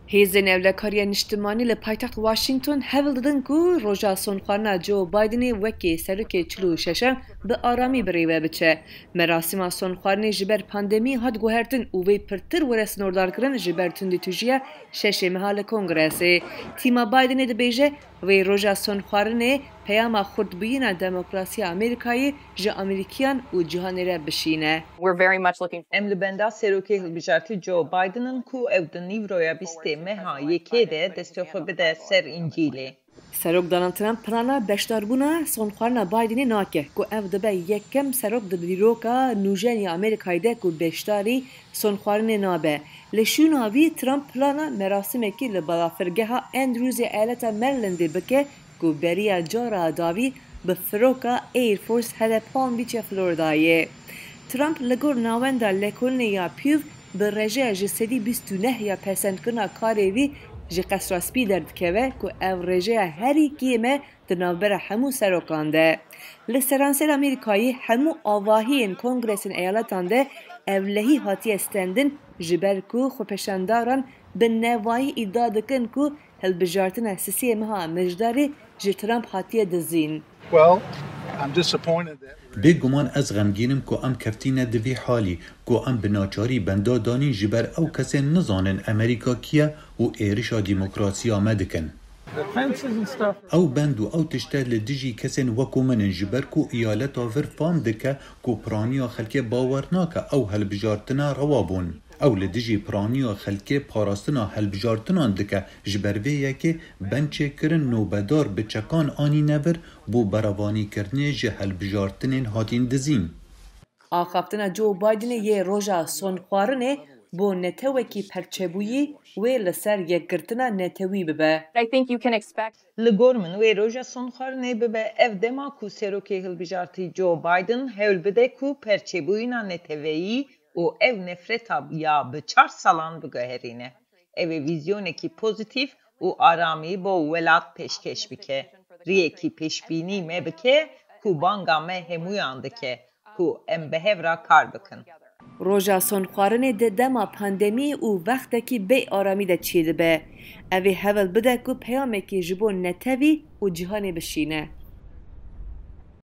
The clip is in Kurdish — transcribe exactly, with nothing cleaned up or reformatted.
Hêzên Ewlekariya Niştimanî li paytext Washington hewl didin ku roja sonxwarina Joe Bidenê wekî serokê çil û şeşan bi aramî bi rê ve biçe. Merasîma sonxwarinê ji ber pandemî hat guhertin û wê pirtir were snordarkirin ji ber tundîtûjiya şeşê meha li Kongresê. Tîma Bidenê dibêje, wê roja sonxwarinê peyama xurtbûyîna demokrasiya Amerîkayê ji Amerîkiyan û cîhanê re bişîne. We're very much looking Em li benda serokê hilbijartî Joe Biden in ku ew di nîvroya bîstê meha yekê de destê xwe bide ser Încîlê. Serok Donald Trump plana beşdarbûna sonxwarina Bidenê nake, ku ev dibe yekem serok di dîroka nûjen ya Amerîkayê de ku beşdarî sonxwarinê nabe. Li şûna vî Trump plana merasimekî li balafirgeha Andrewsê eyaleta Marylandê bike, ku beriya cara dawî bi firoka Air Force here Palm Beach ya Floridayê. Trump li gor navenda lêkolînê ya Pew bi rêjeya ji sedî bîst û neh ya pesendkirina karê vî ji Qesra Spî derdikeve ku ev rêjeya herî kêm e di navbera hemû serokan de. Li seranser Amerîkayê hemû avahiyên kongresên eyaletan de ewlehî hatiye stendin, ji ber ku xwepêşandaran bi nevayî îdia dikin ku hilbijartina sisê meha Mijdarê ji Trump hatiye dizîn. Well, I'm disappointed that we're Bêguman ez xemgîn im ku em keftîne di vî halî, ku em bi naçarî benda danîn ji ber ew kesên nizanin Amerîka kî ye û êrişa demokrasiya me dikin. The fences and stuff. Ew bend û ew tişte li dijî kesên wekû min in, ji ber ku eyaleta vir fam dike ku piraniya xelkê bawer nake ew hilbijartina rewa bûn. Ew li dijî piraniya xelkê parastina hilbijartinan dike, ji ber vê yekê bend çêkirin nobedar bi çekan anîne vir bo berevanîkirinê ji hilbijartinên hatîn dizîn. Axaftina Joe Bidenê yê roja sonxwarinê bo netewekî perçebûyî wê li ser yekgirtina netewî bibe. I think you can expect Li gor min wê roja sonxwarinê bibe ev dema ku serokê hilbijartî Joe Biden hewl bide ku perçebûyîna neteweyî û ev nefreta ya bi çar salan biguherîne. Ew ê vîzyonekî pozîtîf û aramî bo welat pêşkêş bike. Riyekî pêşbînî me bike ku banga me hemûyan dike ku em bi hev re kar bikin. Roja sonxwarinê di dema pandemî û wextekî bê aramî de çêdibe. Ev ê hewl bide ku peyamekî ji bo netewî û cîhanê bişîne.